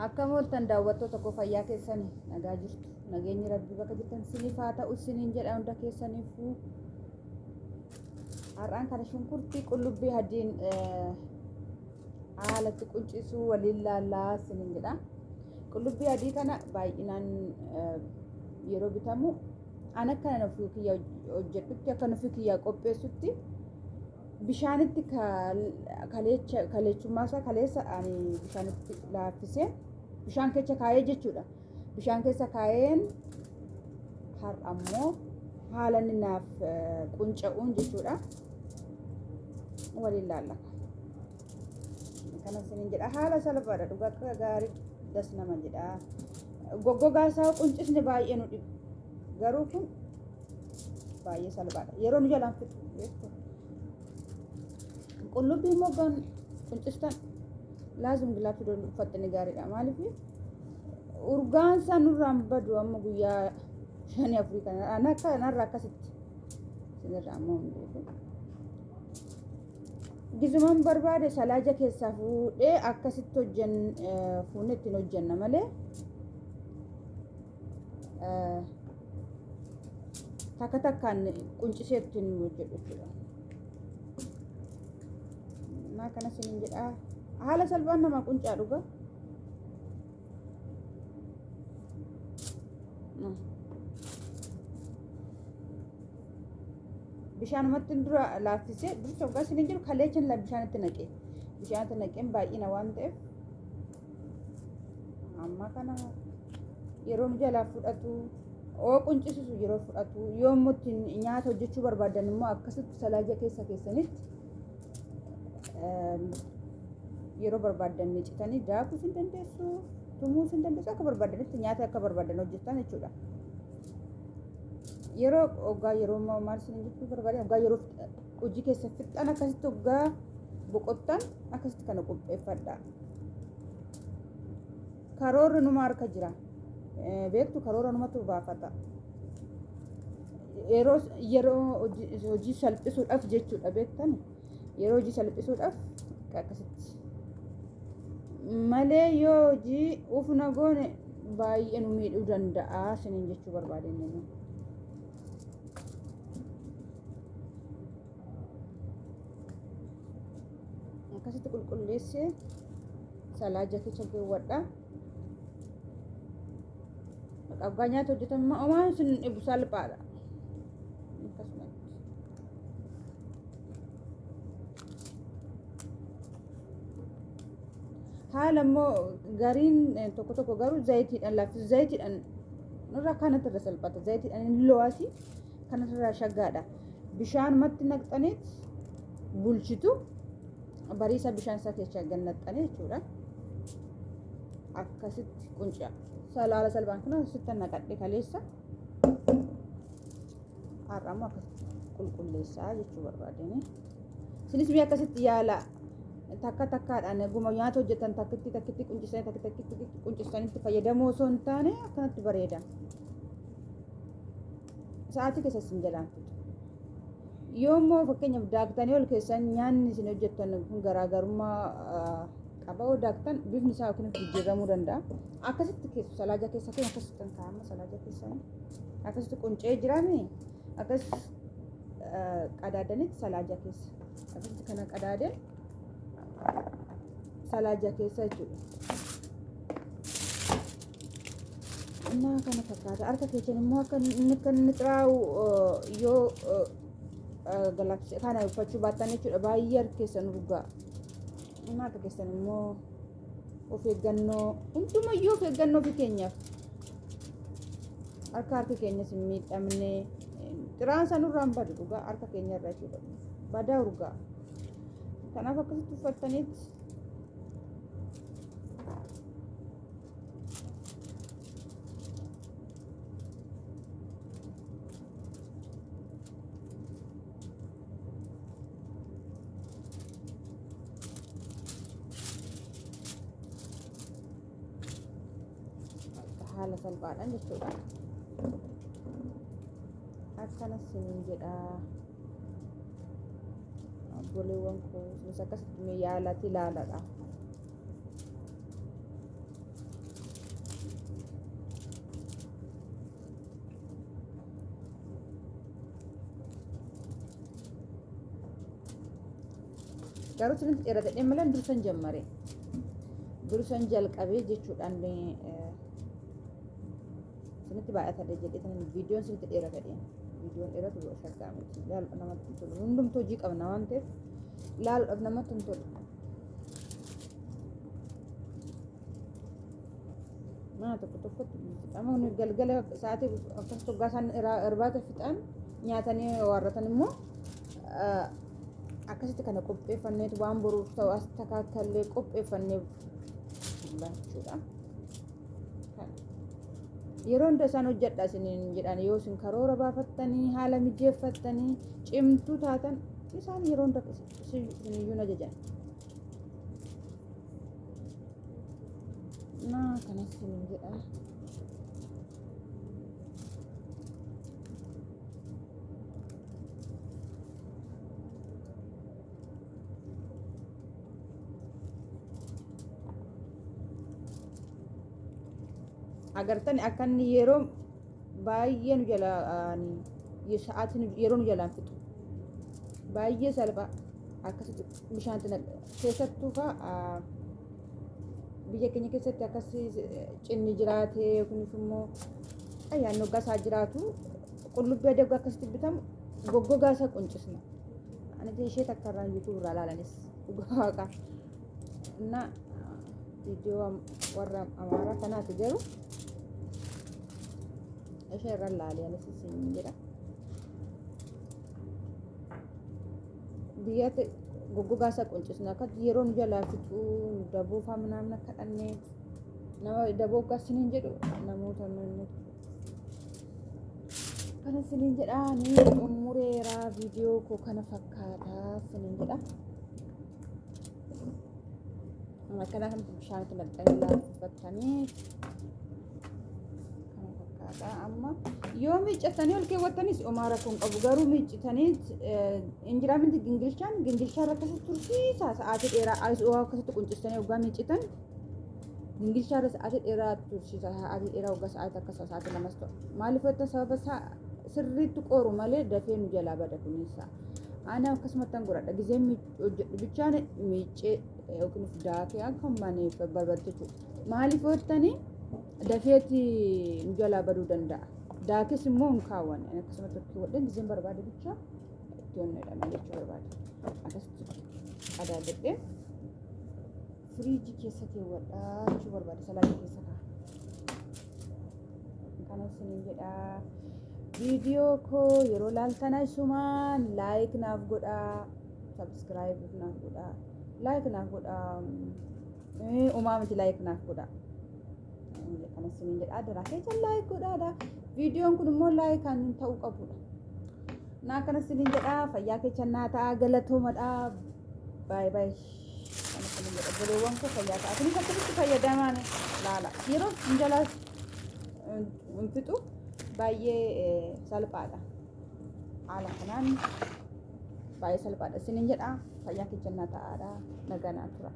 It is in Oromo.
Akkam ooltan daawwattoota koo fayyaa keessani nagaa jirtu nageenyi rabbii bakka jirtan siniif haa ta'u siniin jedha hunda keessaniifuu har'aan kana shunkurtii qullubbii hadiin haalatti quncisuu waliin laallaa siniin jedha. Qullubbii adii kana baay'inaan yeroo bitamu an akka nan ofii kiyya hojjedhutti akka ofii kiyya qopheessutti bishaanitti kaleecha kaleechummaa isaa kaleessa ani bishaanitti laaffisee bishaan keessa kaayee jechuudha. Bishaan keessa kaayeen har'a ammoo haala inni naaf qunca'uun jechuudha. Waliin laalla. Kana isiniin jedha haala salphaadha dhugaa akka gaarii das nama jedha. Goggogaa isaa quncisni baay'ee nu dhibu. Garuu kun baay'ee salphaadha. Yeroo nu jalaan fixu beektu. Qullubbii immoo gan quncistan laazim gilaafii uffattanii gaariidha. Maaliif urgaan isaa nurraan badu amma guyyaa shanii afurii kana ana akka narra akkasitti isinirraa ammoo hin beeku. Gizuman barbaade salaaja keessaa fuudhee akkasitti hojjan fuunee ittiin hojjanna malee takka takkaan quncisee ittiin hojjedhu jechuudha. Naa kana isiniin jedhaa haala salphaan namaa quncaa dhuga. Bishaanumatti dura laaffisee dursa waggaa isin jiru kaleechan la bishaanitti naqee bishaanitti naqeen baay'ina waan ta'eef amma kana yeroo nu jalaa fudhatu oo quncisisu yeroo fudhatu yoo immoo ittiin nyaata hojjechuu barbaadan immoo akkasitti salaaja keessa keessanitti yeroo barbaadan miicitanii daakuus hin dandeessu tumuus hin dandeessu akka barbaadanitti nyaata akka barbaadan hojjetan jechuudha. Yeroo hoggaa yeroo maal isin jechuu barbaade hoggaa yeroo hojii keessa fixxan akkasitti hoggaa boqottan akkasitti kana qopheeffadha. Karoorri numa harka jira. Beektu karoora numatu baafata. Yeroo yeroo hojii salphisuudhaaf jechuudha beektani. Yeroo hojii salphisuudhaaf akkasitti. Malee yoo hojii ufna goone baay'ee nu miidhuu danda'a isiniin jechuu barbaadeen inni. Akkasitti qulqulleessee salaaja keessa keewwadha. Qabgaa nyaata hojjetama homaa isin dhibu salphaadha. Akkasumatti. Haala immoo gariin tokko tokko garuu zayitiidhaan laaffisu. Zayitiidhaan irra kanatti irra salphata. Zayitiidhaan hin lo'asi kanatti irra shaggaadha. Bishaanumatti naqxaniit bulchitu bariisa bishaan isaa keessa gad naqxanii jechuudha. Akkasitti quncaa. Salaala salphaan kun asitti naqadhe kaleessa. Har'a immoo akkasitti qulqulleessaa jechuu barbaadeni. Isinis mee akkasitti yaala takka takkaadhaan guma nyaata hojjetan takkitti takkitti quncisanii takki takkitti quncisanii itti fayyadamuu osoo hin taane akkanatti bareeda. Sa'aatii keessa isin jalaan fixu. Yoo immoo fakkeenyaaf daaktanii ol keessan nyaanni isin hojjettan kun garaagarummaa qaba yoo daaktan bifni isaa yookiin jijjiiramuu danda'a. Akkasitti keessu salaaja keessa kun akkasitti kan kaa'ama salaaja keessa akkasitti quncee jiraame akkas qadaadanitti salaaja keessa akkasitti kana qadaadeen salaaja keessa jechuudha. Innaa kana fakkaata harka keessan immoo akka inni akka inni xiraa'u yoo galabse kana uffachuu baattan jechuudha baay'ee harka keessan urgaa. Innaa harka keessan immoo of eeggannoo hundumayyuu of eeggannoo ofii keenyaaf akka harki keenyas hin miidhamne xiraan isaa nurraa hin badu dhugaa harka keenya irra jechuudha badaa urgaa kanaaf akkasitti uffattaniit haala salphaadhaan jechuudha. Akkana isiniin jedha. Obboleewwan koo isinis akkasitti mee yaalati ilaaladha. Garuu isinitti dheerata jedhee malee dursan jammare. Dursan jalqabee jechuudhaan isinitti baay'ata jedhee viidiyoon isinitti dheerata jedhee. Viidiyoon dheeratu shaggaa miti. Ilaaluudhaaf namatti hin tolu. Hundumtuu hojii qabna waan ta'eef ilaaluudhaaf namatti hin tolu. Mana tokko tokkotti amma galgala sa'aatii akkas toggaa isaan irbaata fixan nyaatanii waarratan immoo akkasitti kana qopheeffanneetu waan boruuf ta'u as takaakallee qopheeffannee jechuudha. Yeroo hunda isaan hojjedha isiniin jedhan yoo isin karoora baafattanii haala mijeeffattanii cimtuu taatan isaan yeroo hunda isiniyyuu ajajan. Naa kanas isiniin jedha. Agartani akka inni yeroo baay'ee nu jala sa'aatii yeroo nu jalaan fixu baay'ee salphaa akkasitti bishaantti keessattuu fa'a biyya keenya keessatti akkasi cinni jiraate yookiin immoo ayyaanni waggaa isaa jiraatu qullubbii adii waggaa akkasitti bitamu goggogaa isaa quncisna. Ani ishee takka irraan YouTube irraa ilaalanis dhugaa waaqaa. Na viidiyoo warra Amaaraa kanaati garuu ishee irra ilaalee anis isin jedha. Biyyatti goggogaa isaa quncisna akka yeroo nu jalaa fixuu daboo faa ምናምን akka dhannee nama daboo waggaa isiniin jedhu namoota nuti kana isiniin jedha ni xumureera viidiyoo koo kana fakkaataa isiniin jedha. Akkana kanatti bishaanitti naqxanii laaffattanii kana fakkaata. Amma yoo miiccatanii ol keewwattanis homaa rakkoo hin qabu. Garuu miiccitanii injiraa miti gingilchaan gingilchaa irra akkasitti tursiisa sa'aatii dheeraa akkasitti quncistanii waggaa miiccitan gingilchaa irra sa'aatii dheeraa tursiisa sa'aatii dheeraa waggaa sa'aatii akka sa'aatii lamas ta'u. Maaliif wanta sababa isaa sirriitti qoru malee dafee nu jalaa bada kunuunsa. Ana akkasumatti an godhadha. Gizeen hojjedhu bichaan miiccee yookiin daakee akka maneef barbaadu jechuudha. Maaliif wattanii dafeeti nu jalaa baduu danda'a. Daakes immoo hin kaawwanne. Ani akkasumatti itti godheen gizeen barbaade bicha itti onnedha jechuu barbaade. Akkasitti qadaadadhee firiijii keessa keewwadhaa jechuu barbaade salaata keessa kaa'a. Kana isiniin jedhaa. Viidiyoo koo yeroo laaltan asumaan like naaf godhaa, subscribe naaf godhaa, like naaf godhaa, uumaa miti like naaf godhaa. Kana isiniin jedhaa daraa keessa like godhaadha. Viidiyoon kun immoo like kan ta'uu qabudha. Naa kana isiniin jedhaa fayyaa keessa naa ta'a galatoomadha. Baay'ee baay'ee. Kana isiniin jedha obboleewwan koo fayyaa ta'a. Kunis akkasitti fayyadamaan laala. Yeroo hin jalaa hin fixu baay'ee salphaadha. Haala kanaan baay'ee salphaadha. Isiniin jedha fayyaa keessa naa ta'aadha. Nagaa naa tura.